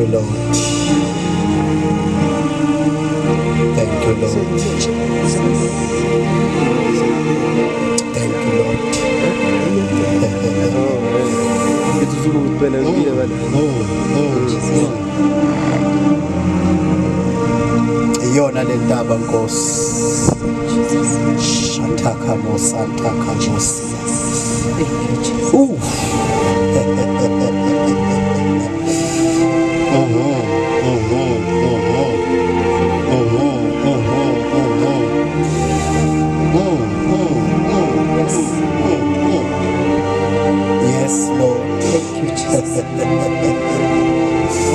you, Lord. Thank you, Lord. Thank you, Lord. Iyona le ntaba Nkosi. Shataka mosantaka mosi. Thank you, Jesus. Ooh. Yes. Yes, Lord. Thank you, Jesus.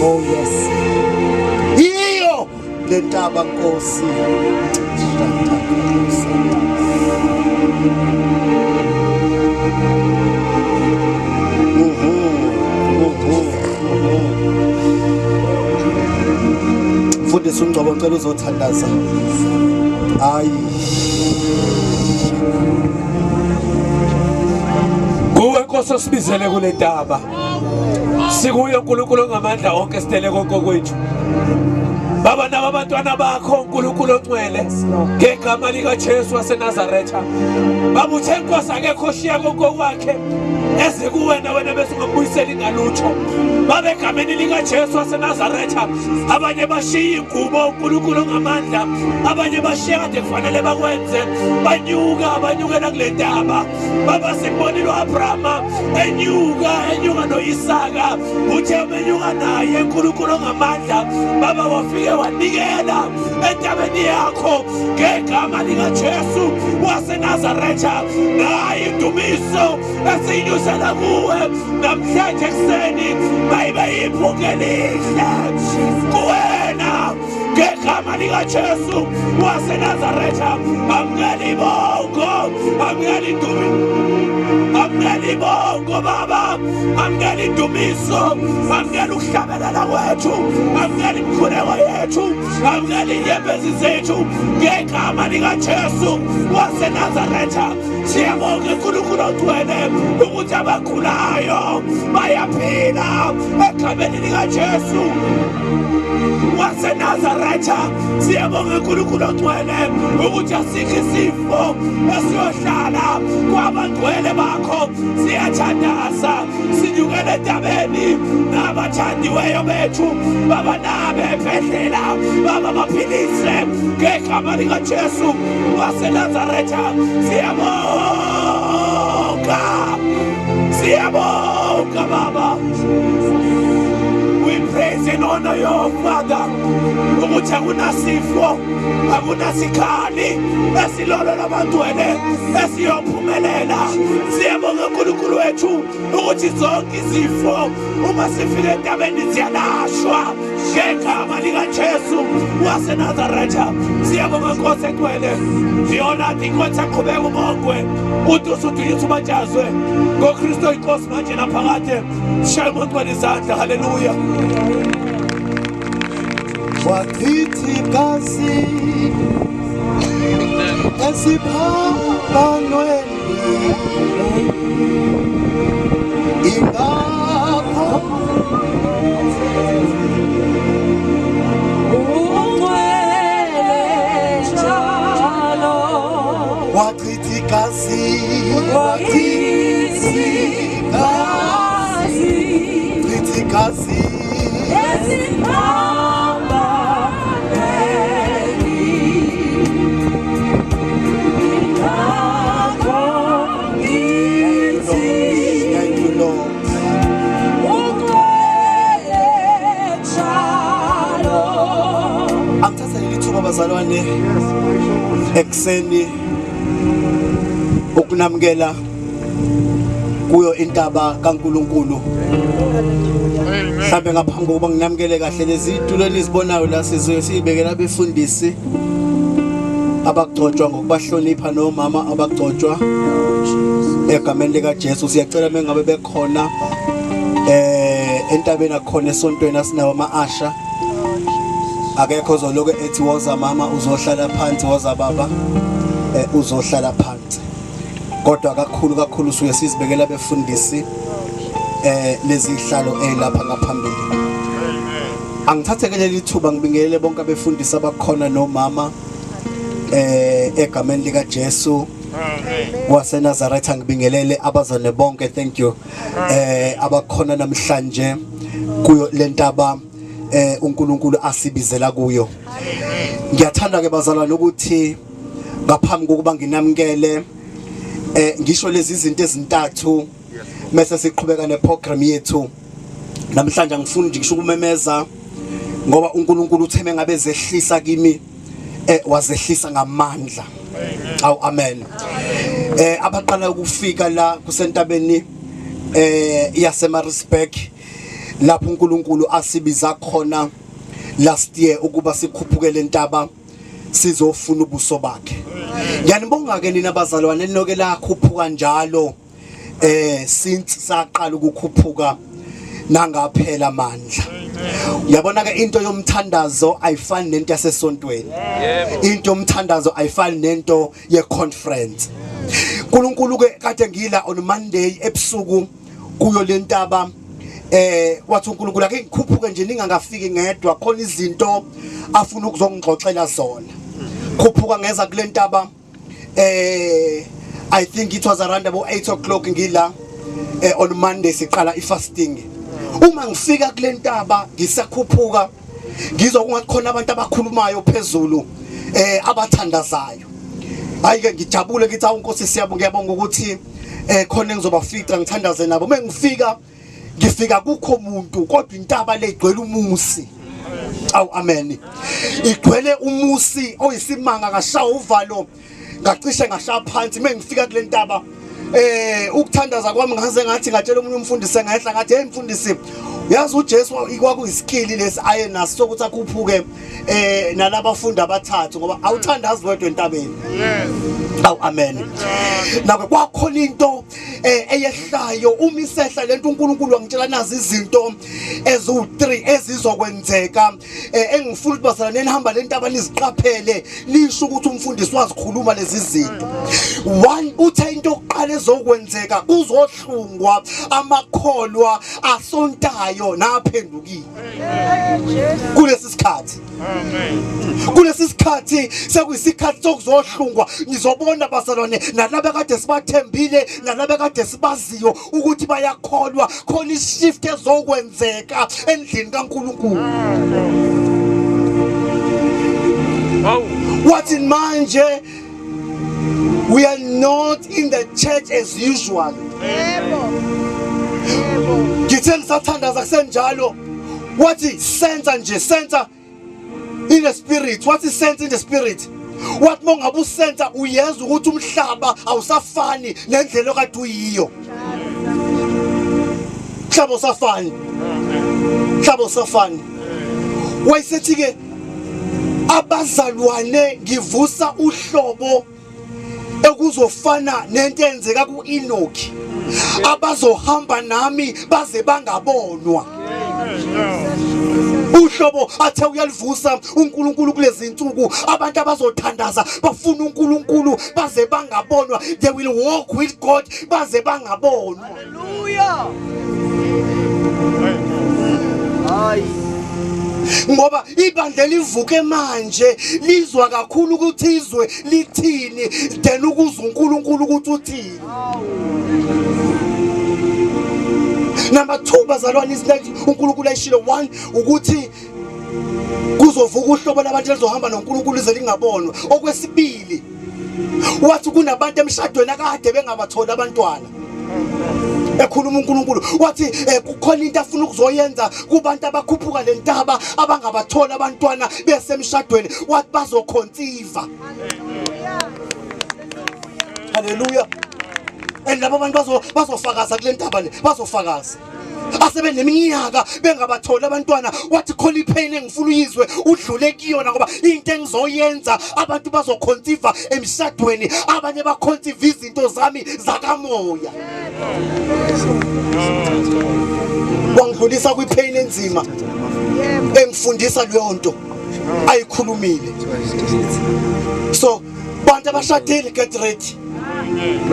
Oh, yes. Iyo le ntaba Nkosi. Shataka mosantaka. Mfundisi uNgcobo ngicela uzothandaza. Hayi. Kuwe Nkosi osibizele kule ntaba. Sikuye uNkulunkulu ongamandla onke sitele konke kwethu. Baba nabo abantwana bakho uNkulunkulu ongcwele ngegama likaJesu waseNazaretha. Baba uthe Nkosi akekho oshiya konke kwakhe eze kuwena wena bese ungambuyiseli ngalutho. Baba egameni likaJesu waseNazaretha abanye bashiya ingubo uNkulunkulu ongamandla abanye bashiya kade kufanele bakwenze banyuka banyukela kule ntaba. Baba simbonile uAbrahama enyuka enyuka noIsaka uthe umenyuka naye uNkulunkulu ongamandla baba wafike wanikela entabeni yakho ngegama likaJesu waseNazaretha. Nayi indumiso esiyinyusela kuwe namhlanje ekuseni mayibe yiphunga elihle kuwena ngegama likaJesu waseNazaretha. Amukela ibongo, amukela indumiso, amukela ibongo baba, amukela indumiso, amukela ukuhlabelela kwethu, amukela imikhuleko yethu, amukela inyembezi zethu ngegama likaJesu waseNazaretha. Siyabonga uNkulunkulu ogcwele ukuthi abagulayo bayaphila egameni likaJesu waseNazaretha. Siyabonga uNkulunkulu ogcwele ukuthi asikho isifo esiyohlala kwabangcwele bakho. Siyathandaza sinyukele entabeni nabathandiweyo bethu baba nabe ebhedlela baba baphilise ngegama likaJesu waseNazaretha. Siyabonga, siyabonga baba. We praise and honor your Father ukuthi akunasifo akunasikali esilolo labantwele esiyophumelela. Siyabonga uNkulunkulu wethu ukuthi zonke izifo uma sifike entabeni ziyalashwa ngegama likaJesu waseNazaretha. Siyabonga Nkosi egcwele iyona inkosi aqhubeka ubongwe uthi usudunyiswa ubatshazwe ngoKristu inkosi manje naphakade. Shaya umuntu izandla. Haleluya. Wachithi igazi esiphambanweni ingakho Ungcwele njalo. Wachithi igazi, wachithi igazi, chithi igazi Esiphambanweni. Ingakho ngithi Thank you, Lord. ungcwele njalo. Angithatha leli thuba bazalwane ekuseni ukunamukela kuyo intaba kaNkuluNkulu. Mhlambe ngaphambi kokuba nginamukele kahle lezi zitulo enizibonayo la sizoye siyibekela abefundisi abagcotshwa ngokubahlonipha nomama abagcotshwa egameni likaJesu. Siyacela mengabe bekhona entabeni akhona esontweni asinawo ama-asha akekho ozoloku ethi woza mama uzohlala phansi, woza baba uzohlala phansi, kodwa kakhulu kakhulu suke sizibekela abefundisi lezi zihlalo ezilapha ngaphambili. Angithathe leli thuba ngibingelele bonke abefundisi abakhona nomama egameni lika Jesu waseNazaretha. Ngibingelele abazane bonke, thank you, abakhona namhlanje kuyo lentaba uNkulunkulu asibizela kuyo. Ngiyathanda ke bazalwane ukuthi ngaphambi kokuba nginamkele ngisho lezi zinto ezintathu mase siqhubeka neprogram yethu namhlanje. Angifuni nje ngisho ukumemeza ngoba uNkulunkulu uthe mengabe zehlisa kimi wazehlisa ngamandla. Awu amen. Abaqala ukufika la kusentabeni yaseMaritzburg, lapho uNkulunkulu asibiza khona last year ukuba sikhuphukele entaba sizofuna ubuso bakhe. Ngiyanibonga ke nina bazalwane ninoke lakhuphuka njalo since saqala ukukhuphuka nangaphela amandla. Uyabona ke, into yomthandazo ayifani nento yasesontweni, into yomthandazo ayifani nento ye-conference. uNkulunkulu ke, kade ngila on Monday ebusuku kuyo lentaba, wathi uNkulunkulu ake ngikhuphuke nje ningangafiki ngedwa, khona izinto afuna ukuzongixoxela zona. Khuphuka ngeza kule ntaba, I think it was around about 8 o'clock ngila on Monday siqala ifasting. Uma ngifika kule ntaba, ngisakhuphuka, ngizwa kungathi khona abantu abakhulumayo phezulu abathandazayo. Hayi ke, ngijabule, ngithi awu Nkosi, siyabonga, ngiyabonga ukuthi khona engizobafica ngithandaze nabo. Mengifika, ngifika kukho umuntu, kodwa intaba le igcwele umusi. Awu amen, igcwele umusi oyisimanga. Ngashaya uvalo, ngacishe ngashaya phansi mengifika kule ntaba. Ukuthandaza kwami, ngaze ngathi, ngatshela omunye umfundisi ngehla, ngathi, "Hey mfundisi, yazi uJesu kwakuyisikili lesi aye naso sokuthi akhuphuke nalabafundi abathathu, ngoba awuthandazi wedwa entabeni." Awu amen. Nako kwakhona into eyehlayo. Uma isehla lento, uNkulunkulu wangitshela nazi izinto eziwu3 ezizokwenzeka engifuna ukuthi bazalwane nihamba lentaba niziqaphele, nisho ukuthi umfundisi wazikhuluma lezi zinto. One, uthe into yokuqala ezokwenzeka, kuzohlungwa amakholwa asontayo naphendukile kulesi sikhathi. Kulesi sikhathi sekuyisikhathi sokuzohlungwa. Nizobona bazalwane, nalaba kade sibathembile, nalaba kade sibaziyo ukuthi bayakholwa, khona ishift ezokwenzeka endlini kaNkulunkulu. Wathi manje we are not in the church as usual. Yebo. Yebo. Ngithe ngisathandaza kusenjalo, wathi senza nje, senza in the spirit. Wathi sense in the spirit. Wathi mongabe usenza, uyeza ukuthi umhlaba awusafani nendlela okade uyiyo. Mhlaba usafani, mhlaba usafani. Wayesethi ke, abazalwane, ngivusa uhlobo ekuzofana nento eyenzeka ku-Enoki, abazohamba nami baze bangabonwa. Uhlobo athe uyalivusa uNkulunkulu kulezi insuku, abantu abazothandaza bafuna uNkulunkulu baze bangabonwa. They will walk with God baze bangabonwa. Hallelujah. Hayi. Ngoba ibandla livuke manje lizwa kakhulu ukuthi izwe lithini than ukuzwa uNkulunkulu ukuthi uthini. Number 2, bazalwane, izinto uNkulunkulu ayishilo, one, ukuthi kuzovuka uhlobo labantu elizohamba noNkulunkulu ize lingabonwa. Okwesibili, wathi kunabantu emshadweni akade bengabatholi abantwana. Ekhuluma uNkulunkulu wathi kukhona into afuna ukuzoyenza kubantu abakhuphuka le ntaba abangabathola abantwana besemshadweni. Wathi bazoconceive. Haleluya. And labo bantu bazofakaza kule ntaba le, bazofakaza asebeneminyaka bengabatholi abantwana. Wathi khona ipain engifuna uyizwe, udlule kuyona, ngoba into engizoyenza, abantu bazoconceive emshadweni, abanye baconceive izinto zami zakamoya. Wangidlulisa kwipain enzima engifundisa leyo nto ayikhulumile. So bantu abashadile, get ready,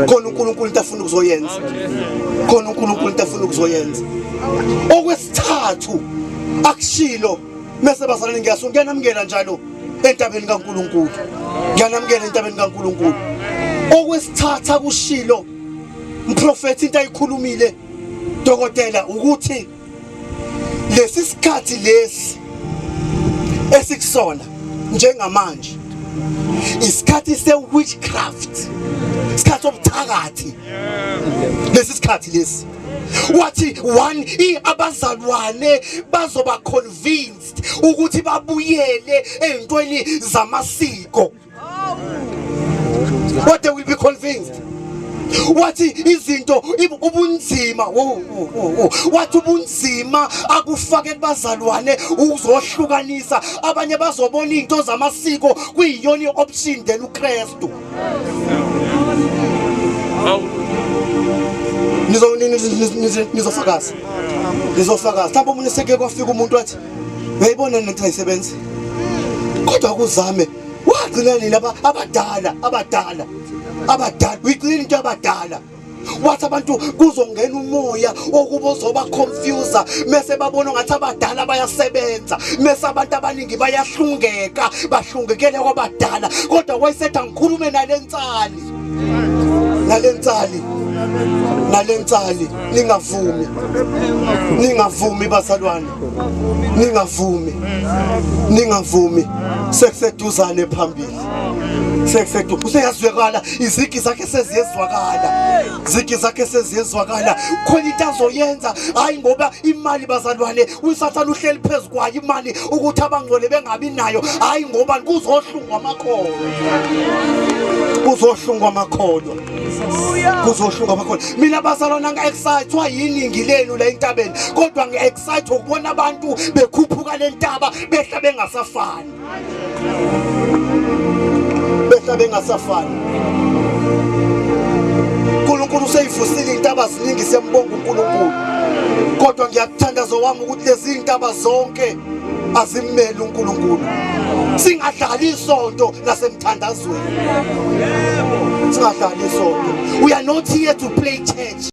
khona uNkulunkulu into afuna ukuzoyenza, khona uNkulunkulu into afuna ukuzoyenza. Okwesithathu akushilo. Mese bazalwane ngiyaso ngiyanamukela njalo entabeni kaNkuluNkulu. Ngiyanamukela entabeni kaNkuluNkulu. Okwesithatha kushilo mprofethi into ayikhulumile dokotela ukuthi lesi sikhathi lesi esikusona njengamanje isikhathi se-witchcraft, isikhathi sobuthakathi lesi sikhathi lesi. Wathi one, abazalwane bazoba convinced ukuthi babuyele ey'ntweni zamasiko. What they will be convinced. Wathi izinto ubunzima, wathi ubunzima akufake kubazalwane uzohlukanisa abanye, bazobona izinto zamasiko kuyiyona i-option than uKristu. Nizofakaza, nizofakaza. Mhlawumbe omunye seke kwafika umuntu wathi uyayibona lento ayisebenzi, kodwa kuzame wagcina nini abadala abadala abadala, uyigcina into abadala. Wathi abantu kuzongena umoya okuba ozoba confuse, mese babona ngathi abadala bayasebenza, mese abantu abaningi bayahlungeka, bahlungekele kwabadala. Kodwa wayesethi angikhulume nalensali, nalensali, nalensali, ningavumi, ningavumi bazalwane, ningavumi, ningavumi. Sekuseduzane phambili, sekusedu useyazwakala izigi zakhe seziyezwakala, zigi zakhe seziyezwakala. Khona into azoyenza, hayi ngoba imali bazalwane usathane uhleli phezu kwayo imali ukuthi abangcwele bengabi nayo, hayi ngoba kuzohlungwa amakholwa, kuzohlungwa amakholwa, kuzohlungwa amakholwa. Mina bazalwane angi-excitwa yiningi lenu la entabeni, kodwa ngi-excite ukubona abantu bekhuphuka le ntaba behla bengasafani, behla bengasafani. uNkulunkulu useyivusile intaba ziningi, siyambonga uNkulunkulu, kodwa ngiyakuthandaza wami ukuthi lezi intaba zonke azimmeli uNkulunkulu. Singadlali isonto nasemthandazweni, singadlali isonto. We are not here to play church.